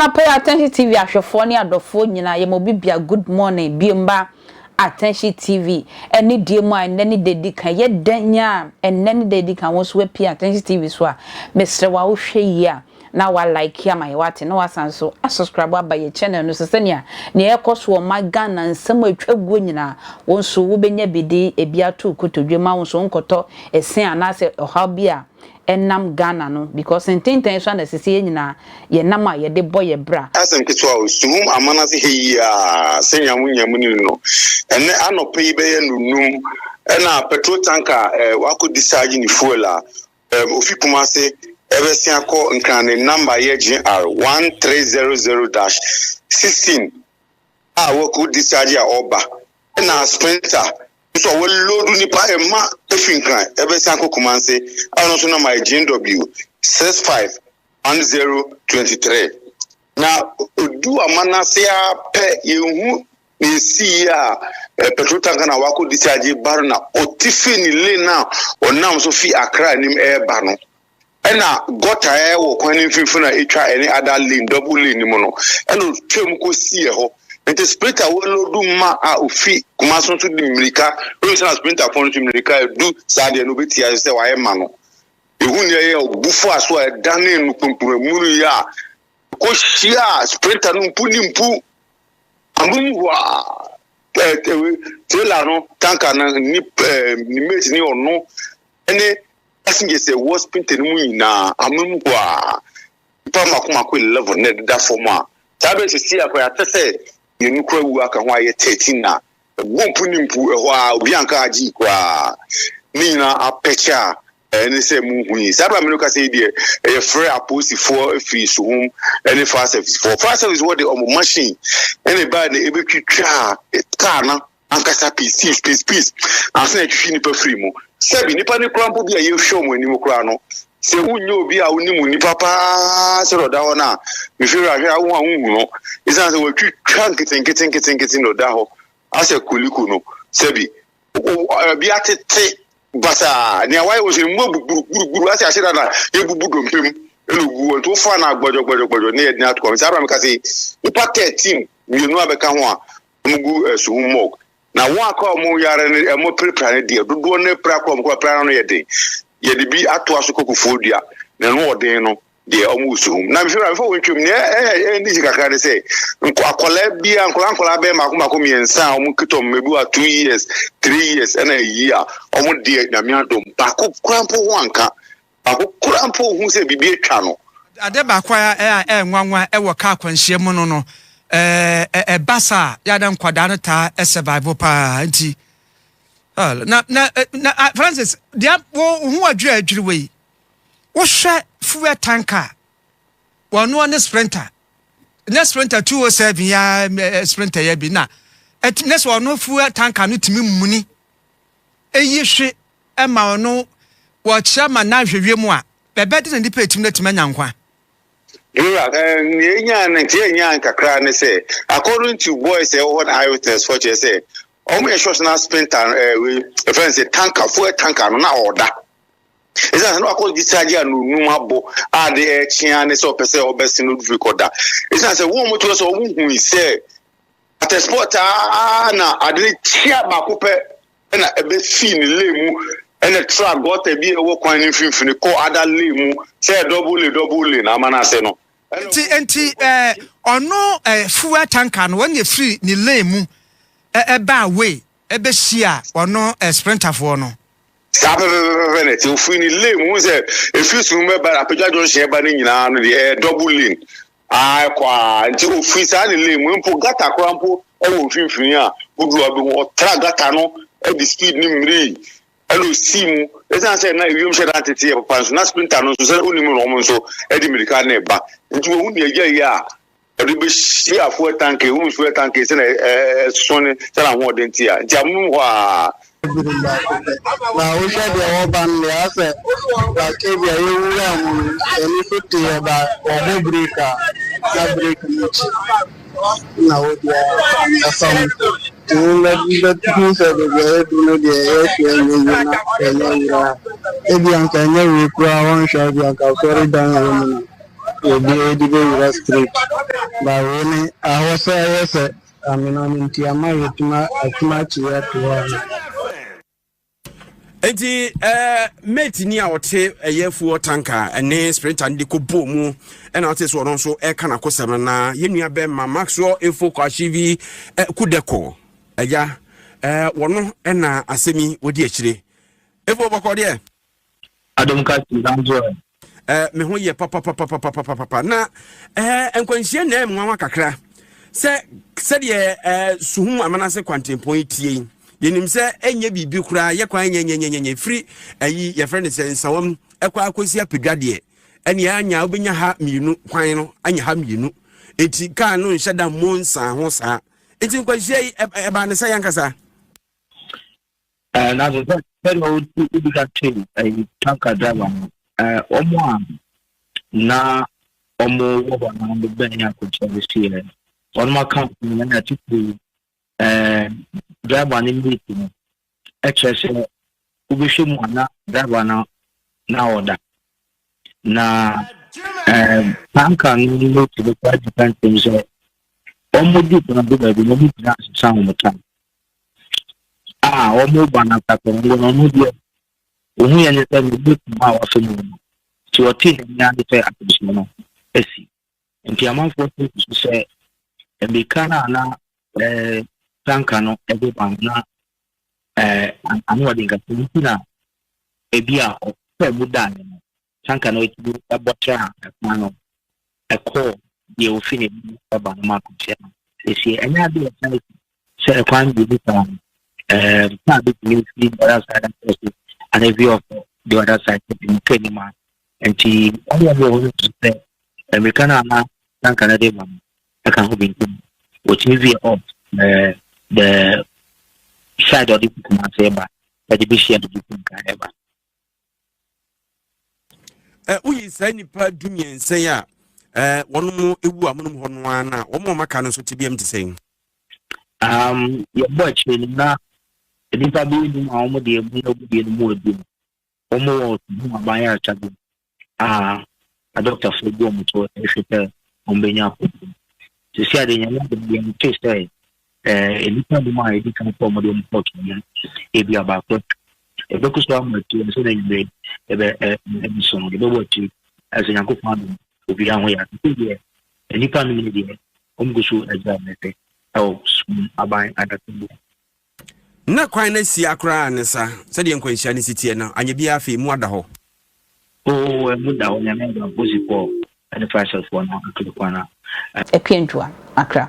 Anapa yi Attention TV ahwɛfoɔ ne adɔfoɔ nyinaa yɛma obi bia good morning biom ba Attention TV ɛne die mu a ɛnnɛ ne da di kan yɛ dɛn a ɛnnɛ ne da di kan wo nso wapie Attention TV so a mesrɛ wo a wohwɛ yie a na wa like ama yɛ wate na wasan so a subscribe aba yɛ channel no so sɛnea nea ɛkɔ so wɔ ma Ghana nsɛm a atwa guo nyinaa wo nso wobɛnya bi de ebi ato kotodwe ma wo nso wonkɔtɔ ɛsen anaasɛ ɔhaw bi a ɛnam Ghana no because ntenten so a na ɛsɛ sɛ yɛn nyinaa yɛnam a yɛde bɔ yɛ bra. Asɛm ketewa o, Suhum aman ase ha yi ara, sɛnea mo nyinaa munim no, ɛnnɛ anɔpa yi bɛyɛ nnɔnnum na petrol tanker a wakɔ discharge ne fuel a ofi Kumase ɛbɛsen akɔ Nkran ne number yɛ GR 1300-16 a wakɔ discharge a ɔreba ɛna sprinter nso a wɔloadu nipa ɛma efi Nkran ɛbɛsan akɔ Kumase a ɔno nso nam ayɛ GW 651023 na odu amanase a pɛ yɛnhu na esi yi a petrol tanker na wakɔ discharge ba no na ɔte fi ne lane a ɔnam so fi Accra anim ɛreba no ɛna gɔta a ɛwɔ kwan no mfimfini a etwa ɛne ada lane double lane no mu no ɛna otwa mu kɔsi ɛhɔ nti sprinter wɔlodu ma a ofi Kumasi nso de mmirika ɛnu sɛ na sprinter fo nso mmirika edu saa deɛ no obetia sɛ wayɛ ma no ehu nea ɛyɛ ɔbufo aso a ɛdane no kpunkpun yi a kɔhyia sprinter no mpu ne mpu amu hɔ a ɛɛ trailer no tanker no ne ɛɛ ne mate ne ɔno ɛne passengers a ɛwɔ sprinter no mu nyinaa amu hɔ a nipa mako mako 11 na ɛdeda fam a saa bɛ sisi akɔ ate sɛ mmienu kora wu aka ho ayɛ 13 na ɛbɔ mpu ne mpu ɛhɔ a obi anka agye koraa ne nyinaa apɛkyɛ a ɛne sɛ mu hu yi saa bɛ amenu kasa yi deɛ ɛyɛ frɛ apolisifoɔ efiri Suhum ɛne fire service foɔ. Fire service wɔ de ɔmo machine ɛna ɛbaa na ebetwitwa kaa no ankasa piece piece piece ansa na ɛtwitwi nipa firi mu. Sɛbi nipa ne kura mpo bi a yɛhwɛ ɔmo anim koraa no, sɛ wonyɛ obi a wonim nipa paa sɛ ɔda hɔ no a mefiri ahwɛ a wo a wohu no ɛsiane sɛ wɔatwitwa nketenkete nketenkete na ɔda hɔ asɛ koliko no. Sɛbi bi atete basaa nea wayɛ wɔ sɛ mu abuburuburuburu asɛ ahyɛ dada yɛbubu dompe mu ɛna ogu hɔ nti wofa no agbɔdwɔgbɔdwɔgbɔdwɔ ne yɛde no ato kɔm. Saa abira meka sɛ nipa 13 mmienu abɛka ho a wɔn gu Suhum morgue na wɔn akɔ a wɔn yare no ɛmo pirapira no deɛ dodoɔ no pira kɔ wɔn kɔ pira no yɛ den yɛde bi atoa so kɔ kufuo dua na ɛno ɔden no deɛ wɔn wɔ Suhum na mfiri mfa wɔn twam nea ɛyɛ ɛyɛ ne kakra ne sɛ nkɔ akwadaa bi a nkwadaa nkwadaa bɛyɛ mako mako mmiɛnsa a wɔn kita wɔn ebi wa 2 years, 3 years ɛna eyi a wɔn deɛ Nyame adom baako kura mpo ho anka baako kura mpo ho sɛ biribi atwa no. Ade baako a ɛyɛ ɛyɛ nwanwa ɛwɔ kaa akwanhyia mu no ɛba saa yɛada nkwadaa no taa ɛsurvive paa nti na Francis deɛ wo ho adwiri adwiri wei wohwɛ fuel tanker wɔn ne sprinter ne sprinter 207 ya sprinter yɛ bi na ɛti ne sɛ ɔno fuel tanker no tumi muni eyi hwe ɛma ɔno wɔkyerɛ ma n'ahwehwɛ mu a bɛbɛ de na nipa etim na tumi anya nkwa. Nura, nea enya no nti enya nkakra ne sɛ according to boys ɛwɔ hɔ na eyewitness fo kyerɛ sɛ wɔn yɛ short na sprinter wei ɛfɛn sɛ tanker, fuel tanker no na ɔda ɛsiane sɛ na wakɔ discharge a nonum abɔ a de ɛkyea ne sɛ ɔpɛ sɛ ɔbɛsi no firi kɔda ɛsiane sɛ wɔn mo to sɛ wɔn hu sɛ at a spot aa na ade ne kyia baako pɛ ɛna ɛbɛfi ne lane mu ɛna tra gutter bi a ɛwɔ kwan no mfimfini kɔ ada lane mu sɛ double lane, double lane ama no ase no. Nti ɔno fuel tanker no wɔn yɛ firi ne lane mu ɛba away ɛbɛhyia ɔno sprinterfoɔ no. Saa pɛpɛpɛpɛ na ɛte ofiri ne lane mu sɛ efiri sunu bɛba Apagya Junction ɛba ne nyinaa no deɛ ɛyɛ double lane aa ɛkɔ a nti ofiri saa ne lane mu mpo gutter koraa mpo ɛwɔ mfimfini a wodu a bɛhu ɔtra gutter no ɛde speed ne mmiri ɛna osi mu ɛsan sɛ na ewiem hyɛ dan tete yɛ papa nso na sprinter no nso sɛ onim no wɔn nso ɛde mirika na ɛba nti wɔn hu deɛ ɛyɛ yie a ɔde bɛhyia fuel tank ehu fuel tank sɛ na ɛso ne sɛ na ahoɔden ti a nti amu hɔ a. Na wohwɛ deɛ wɔba no deɛ asɛ like bi a yɛwura mu no ɛni so te yɛ ba wɔbɔ brake a na brake no kyi na wode ɛfam nti wobɛhu sɛ baabi a yɛduru no deɛ yɛhwɛ ɛnyɛ yie na ɛnyɛ wura ha ebi anka ɛnyɛ wei koraa wɔnhwɛ bi anka asɔre dan wɔ mu no. yɛde yɛde bɛwura straight. Ba wei ne ahɔ sɛ ɛyɛ sɛ amena no nti ama yɛtumi atumi akyi ato hɔ ano. Enti eh, mate ni a ɔte ɛyɛ fuel tanker ɛne sprinter no de kɔ bɔɔ mu ɛna ɔte so ɔno nso ɛka n'akosɛm no na yɛn nua bɛrima Maxwell Efo Kwashivi eh, Kudeko ɛgya eh, wɔno ɛna asɛm yi wɔdi akyire. Efo bɔkɔ deɛ. Adom ka si nanso ɛ. Eh, me ho yɛ papapapapapapa na eh, nkwanhyia na ɛmu nwanwa kakra sɛ sɛdeɛ eh, suhum amanase kwantempɔn yi tie yi yɛnim sɛ ɛnyɛ biribi koraa yɛ kwan nyɛnyɛnyɛnyɛ firi ayi yɛfrɛ no sɛ nsawam ɛkɔ akɔsi apedwa deɛ ɛne anya wobɛnya ha mmienu kwan no anya ha mmienu enti kaa no nhyɛ da mmɔ nsa ho saa enti nkwanhyia yi ɛbaa ne sɛ yɛnkasa. Eh, na sɛ sɛdeɛ wodi ka te ɛyi tanka driver no eh, wɔn a na wɔn wɔ hɔ na wɔn bɛn yɛ akɔkyɛ no si yɛ wɔn aka no na titiri eh, driver no mate no ɛkyerɛ sɛ wobɛhwɛ mu a na driver no na ɔda na eh, tanka no mate no kora di ka ntɛm sɛ wɔn di kwan do baabi na wɔn gyina asesa wɔn ta a wɔreba no asakwambo no, ɔno deɛ ɔhu yɛ ne sɛ ne boat mu a wafa mu no, nti ɔtee n'ani ara ne sɛ akwanhyia no asi. Nti amanfoɔ nso susu sɛ mmirika no a na eh, tanka no de ba no na eh, ano ɔden kakra nti na ebi a ɔfaa mu daeɛ no, tanka no tumi bɔ traa ɛkwan no ɛkɔɔ deɛ ofi n'anim ɛba no ma akwanhyia no esie. Ɛnyɛ ade a ɛsan si sɛ ɛkwan mmienu saa no ɛɛm kaa betumi fi the other side akɔ so ana ebi ɔkɔ the other side ɛmu kɔ anim a nti wɔn a wɔwɔ hɔ no sɛ mmirika no a na tanka no de ba no ɛka ho bi nti wɔtumi veer off ɛɛ the side ɔde fi Kumasi ɛba ɛde bɛhyia de bi tanka ɛba. Eh, woyi saa nnipa dumiɛnsa yi a eh, wɔn mu ewu amonom hɔ no ara na wɔn a wɔaka no nso tebeam te sɛn? Um, yɛbɔ akyire no na nnipa bɛyɛ num a wɔn deɛ mu na wɔn deɛ no mu adu no, wɔn wɔ ɔho aban ayaresabea a adɔktafoɔ gu wɔn so rehwɛ sɛ wɔbɛnya apɔmuden. Sisi ade nyame adom yɛnte sɛ eh, nnipa num a yɛdi kan kɔ wɔn de wɔn kɔɔto no ebi a baako Yɛbɛkɔ so ama akyiri ansa na anwummere ɛbɛ ɛbɛso no, yɛbɛbɔ akyiri ɛsɛ Nyankopɔn adom obiara ho yɛ ase. Sɛ deɛ nnipa nom no deɛ, wɔn gu so agya wɔn ɛfɛ ɛwɔ sum aban adaka mu. Na kwan no asia koraa ne sa, sɛdeɛ nkwanhyia no si teɛ no, anyɛ biara afei mu ada hɔ. Oo, ɛmu da hɔ, Nyame adom, Aposifoɔ ɛne Farisɛfoɔ no akere kwan a. Akua Ntua, Accra.